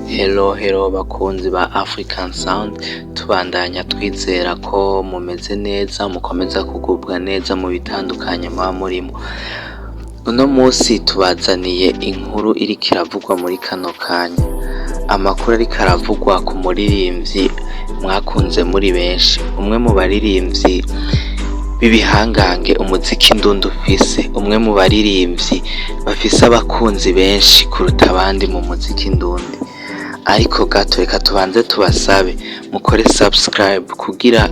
Hello hello, bakunzi ba African Sound, tubandanya twizera ko mumeze neza, mukomeza kugubwa neza mu bitandukanye muba murimo. Uno munsi tubazaniye inkuru iriko iravugwa muri kano kanya. Amakuru ariko aravugwa ku muririmvyi mwakunze muri benshi, umwe mu baririmvyi b'ibihangange umuziki ndundi ufise, umwe mu baririmvyi bafise abakunzi benshi kuruta abandi mu muziki ndundi. Ariko gato, reka tubanze tubasabe mukore subscribe kugira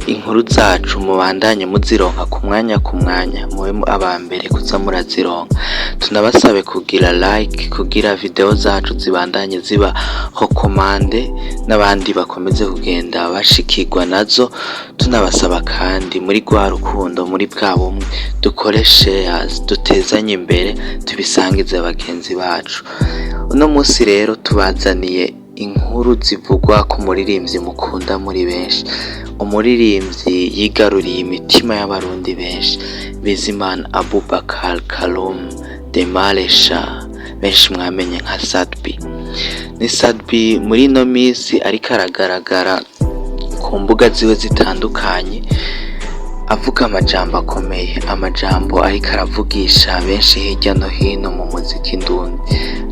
inkuru zacu mubandanye muzironka ku mwanya ku mwanya, mube aba mbere kuza murazironka. Tunabasabe kugira like kugira video zacu zibandanye ziba recommandé n'abandi bakomeze kugenda bashikirwa nazo. Tunabasaba kandi, muri rwa rukundo, muri bwa bumwe, dukore shares, dutezanye imbere, tubisangize bagenzi bacu. Uno munsi rero tubazaniye inkuru zivugwa ku muririmvyi mukunda muri benshi, umuririmvyi yigaruriye imitima y'Abarundi benshi, Bizimana Abubakar Karume de Maresha, benshi mwamenye nka Sat-B. Ni Sat-B muri ino misi ariko aragaragara ku mbuga ziwe zitandukanye avuga amajambo akomeye, amajambo ariko aravugisha benshi hirya no hino mu muziki ndundi,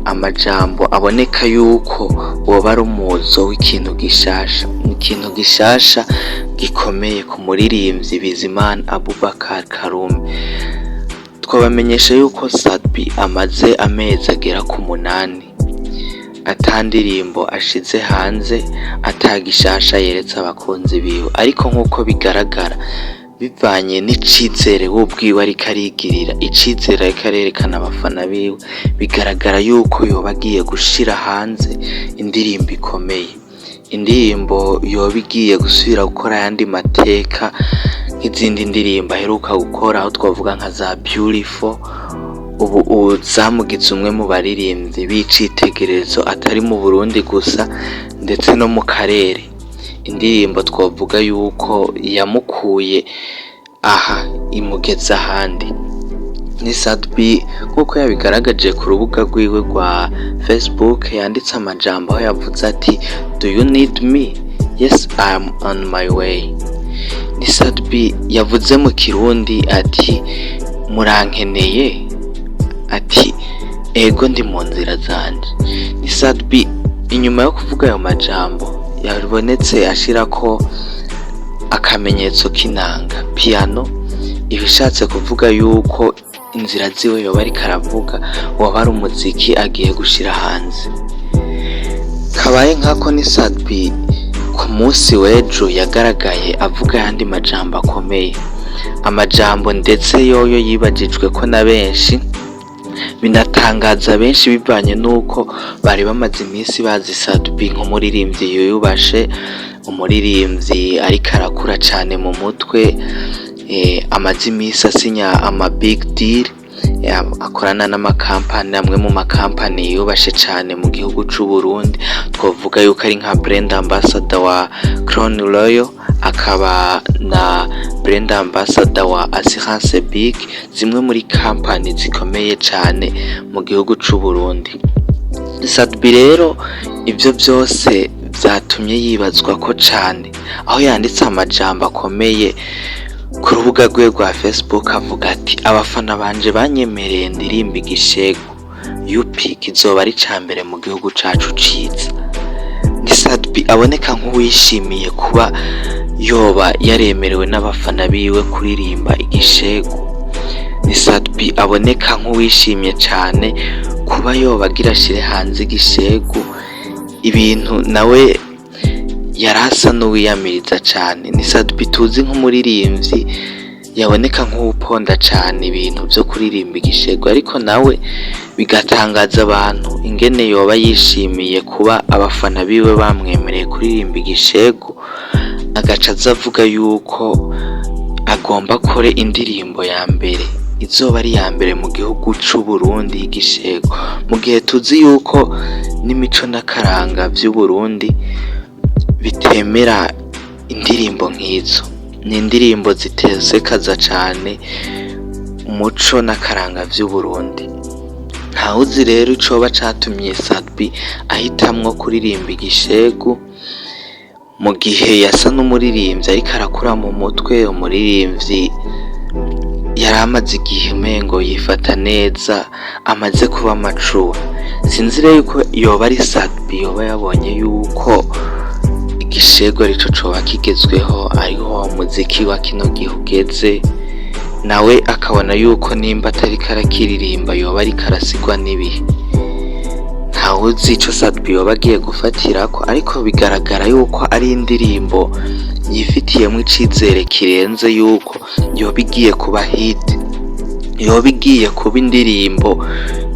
amajambo aboneka yuko woba ari umuzo w'ikintu gishasha, ikintu gishasha gikomeye ku muririmvyi Bizimana Abubakar Karume. Twabamenyesha yuko Sat-B amaze amezi agera ku 8 ata ndirimbo ashize hanze, ata gishasha yeretse abakunzi biwe, ariko nk'uko bigaragara, bivanye n'icizere we ubwiwe ariko arigirira, icizere ariko arerekana abafana biwe, bigaragara yuko yoba agiye gushira hanze indirimbo ikomeye, indirimbo yoba igiye gusubira gukora ayandi mateka nk'izindi ndirimbo aheruka gukora, aho twavuga nka za Beautiful, ubu zamugize umwe mu baririmbyi b'icitegererezo, atari mu Burundi gusa, ndetse no mu karere. Indirimbo twavuga yuko yamukuye aha imugeza ahandi. Ni Sat-B nk'uko yabigaragaje ku rubuga rwiwe rwa Facebook, yanditse amajambo aho yavuze ati: "Do you need me? Yes, I am on my way." Ni Sat-B yavuze mu Kirundi ati: "Murankeneye?" Ati: "Ego, ndi mu nzira zanje." Ni Sat-B inyuma yo kuvuga ayo majambo yabonetse ashirako akamenyetso k'inanga, piano, ibishatse kuvuga yuko inzira ziwe yoba ariko aravuga woba ari umuziki agiye gushira hanze. Kabaye nkako, ni Sat-B ku munsi w'ejo yagaragaye avuga ayandi majambo akomeye, amajambo ndetse yoyo yibajijwe ko na benshi, binatangaza benshi, bivanye n'uko bari bamaze iminsi bazi Sat-B nk'umuririmbyi yiyubashe, umuririmbyi ariko arakura cane mu mutwe, amaze iminsi asinya ama big deal, akorana n'amakampani, amwe mu makampani yiyubashe cane mu gihugu c'u Burundi. Twovuga yuko ari nka brand ambassador wa Crown Royal, akaba na brand ambassador wa Assurance Big, zimwe muri kampani zikomeye cane mu gihugu c'u Burundi. Sat-B rero ivyo vyose vyatumye yibazwa ko cane, aho yanditse amajambo akomeye ku rubuga rwe rwa Facebook, avuga ati: "Abafana banje banyemereye ndirimba igishegu yupi kizoba ari ica mbere mu gihugu cacu ciza." Ni Sat-B aboneka nk'uwishimiye kuba yoba yaremerewe n'abafana biwe kuririmba igishegu. Ni Sat-B aboneka nk'uwishimye cane kuba yoba agira ashire hanze igishegu, ibintu nawe yarasa n'uwiyamiriza cane. Ni Sat-B tuzi nk'umuririmbyi yaboneka nk'uwuponda cane ibintu vyo kuririmba igishegu, ariko nawe bigatangaza abantu ingene yoba yishimiye kuba abafana biwe bamwemereye kuririmba igishegu, agaca aza avuga yuko agomba akore indirimbo ya mbere izoba ari iya mbere mu gihugu c'Uburundi y'igishegu, mu gihe tuzi yuko n'imico n'akaranga vy'Uburundi bitemera indirimbo nk'izo. Ni indirimbo zitesekaza cane umuco n'akaranga vy'Uburundi. Ntawuzi rero icoba catumye Sat-B ahitamwo kuririmba igishegu mu gihe yasa n'umuririmbyi ariko arakura mu mutwe, umuririmbyi yari amaze igihe umengo yifata neza, amaze kuba mature. Sinzi rero yuko yoba ari Sat-B yoba yabonye yuko igishegu arico coba kigezweho, ariho umuziki wa kino gihe ugeze, nawe akabona yuko nimba atariko arakiririmba yoba ariko arasigwa n'ibihe. Ntawuzi ico Sat-B yoba agiye gufatirako, ariko bigaragara yuko ari indirimbo yifitiyemwo icizere kirenze yuko yoba igiye kuba hit, yoba igiye kuba indirimbo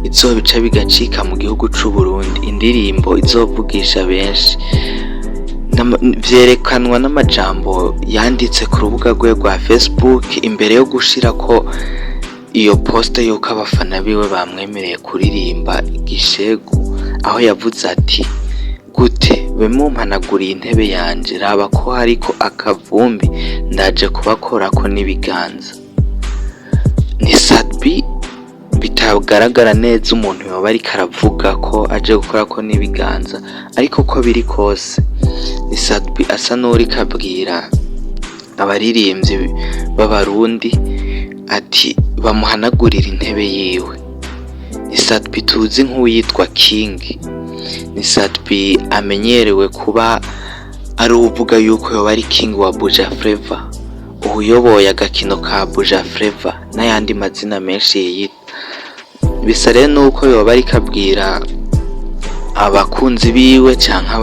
izobica bigacika mu gihugu c'Uburundi, indirimbo izovugisha benshi. Vyerekanwa n'amajambo yanditse ku rubuga rwe rwa Facebook imbere yo gushirako iyo poste yuko abafana biwe bamwemereye kuririmba igishegu, aho yavuze ati: "Gute be mumpanaguriye intebe yanje, raba ko hariko akavumbi, ndaje kubakorako n'ibiganza." Ni Sat-B bitagaragara neza umuntu yoba ariko aravuga ko aje gukorako n'ibiganza, ariko uko biri kose ni Sat-B asa n'uwuriko abwira abaririmbyi b'Abarundi ati bamuhanagurire intebe yiwe. Ni Sat-B tuzi nk'uwitwa King, ni Sat-B amenyerewe kuba ari uwuvuga yuko yoba ari King wa Buja Flava, uwuyoboye agakino ka Buja Flava n'ayandi mazina menshi yiyita. Bisa rero nuko yoba ariko abwira abakunzi biwe canke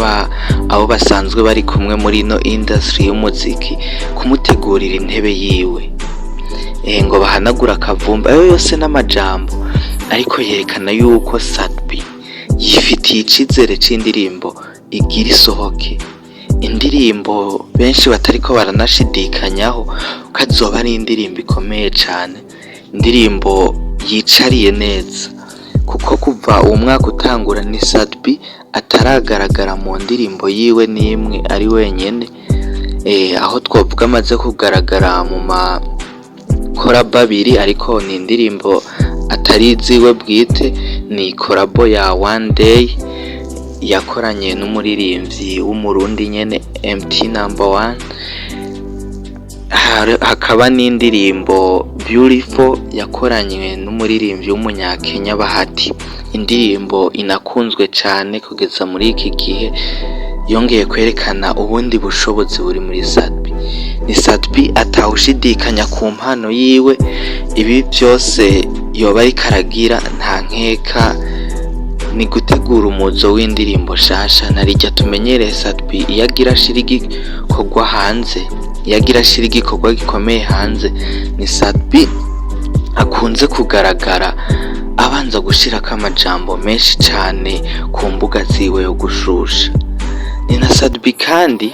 abo basanzwe bari kumwe muri ino industry y'umuziki kumutegurira intebe yiwe, ngo bahanagure akavumbi. Ayo yose n'amajambo ariko yerekana yuko Sat-B yifitiye icizere c'indirimbo igira isohoke, indirimbo benshi batariko baranashidikanyaho ko azoba ari indirimbo ikomeye cane, indirimbo yicariye neza, kuko kuva uwo mwaka utangura ni Sat-B ataragaragara mu ndirimbo yiwe n'imwe ari wenyene, aho twovuga amaze kugaragara mu ma collabo abiri, ariko ni indirimbo atari iziwe bwite, ni collabo ya One Day yakoranye n'umuririmbyi w'Umurundi nyene MT Number One, hakaba n'indirimbo Beautiful yakoranye n'umuririmbyi w'umunyakenya Bahati, indirimbo inakunzwe cane kugeza muri iki gihe, yongeye kwerekana ubundi bushobozi buri muri Sat-B. Ni Sat-B atawushidikanya ku mpano yiwe, ibi vyose yoba ariko aragira nta nkeka ni gutegura umuzo w'indirimbo shasha. Narirya tumenyereye Sat-B iyo agira ashira igikorwa hanze, iyo agira ashira igikorwa gikomeye hanze, ni Sat-B akunze kugaragara abanza gushirako amajambo menshi cane ku mbuga ziwe yo gushusha. Ni na Sat-B kandi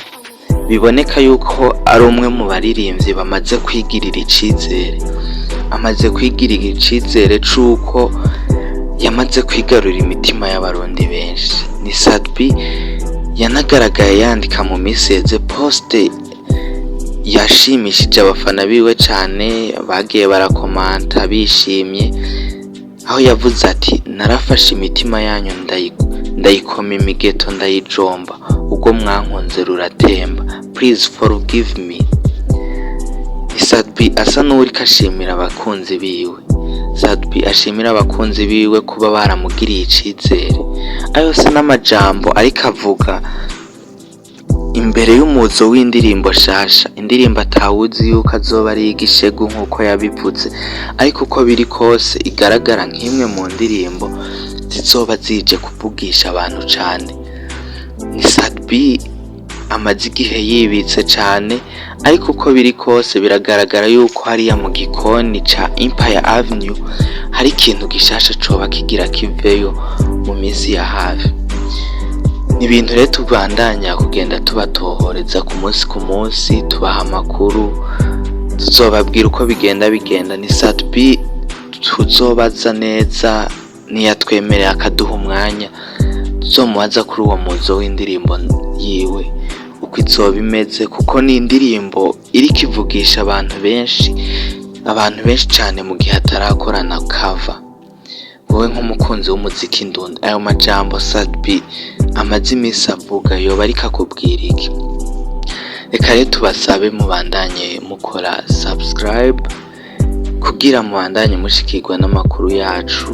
biboneka yuko ari umwe mu baririmbyi bamaze kwigirira icizere, amaze kwigirira icizere c'uko yamaze kwigarurira imitima y'Abarundi benshi. Ni Sat-B yanagaragaye yandika mu misi iheze poste yashimishije abafana biwe cane, bagiye barakomanta bishimye, aho yavuze ati: "Narafashe imitima yanyu ndayikoma imigeto ndayijomba, ubwo mwankunze ruratemba, please forgive me." Ni Sat-B asa n'uwuriko ashimira abakunzi biwe, Sat-B ashimira abakunzi biwe kuba baramugiriye icizere. Ayo yose n'amajambo ariko avuga imbere y'umuzo w'indirimbo shasha, indirimbo atawuzi yuko azoba ari igishegu nk'uko yabivuze, ariko uko biri kose igaragara nk'imwe mu ndirimbo zizoba zije kuvugisha abantu cane. Ni Sat-B amaze igihe yibitse cane, ariko uko biri kose biragaragara yuko hariya mu gikoni ca Empire Avenue hari ikintu gishasha coba kigira kiveyo mu minsi ya hafi. Ni ibintu rero tubandanya kugenda tubatohoreza ku munsi ku munsi, tubaha amakuru, tuzobabwira uko bigenda bigenda. Ni Sat-B tuzobaza neza niyatwemerera akaduha umwanya, tuzomubaza kuri uwo muzo w'indirimbo yiwe uko izoba imeze, kuko ni indirimbo iriko ivugisha abantu benshi, abantu benshi cane mu gihe atarakorana cover. Wowe nk'umukunzi w'umuziki ndundi, ayo majambo Sat-B amaze imisi avuga yoba ariko akubwira iki? Reka rero tubasabe mubandanye mukora subscribe kugira mubandanye mushikirwa n'amakuru yacu.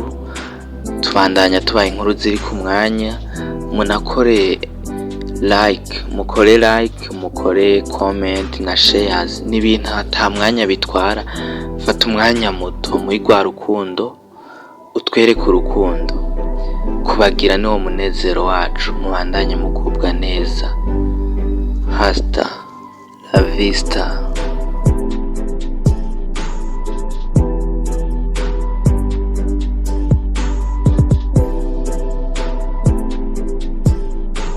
Tubandanya tubaha inkuru ziri ku mwanya. Munakore like, mukore like, mukore comment na shares. Ni ibintu ata mwanya bitwara. Fata umwanya muto muri rwa rukundo, utwereke urukundo. Kubagira niwo munezero wacu. Mubandanye mugubwa neza. Hasta la vista.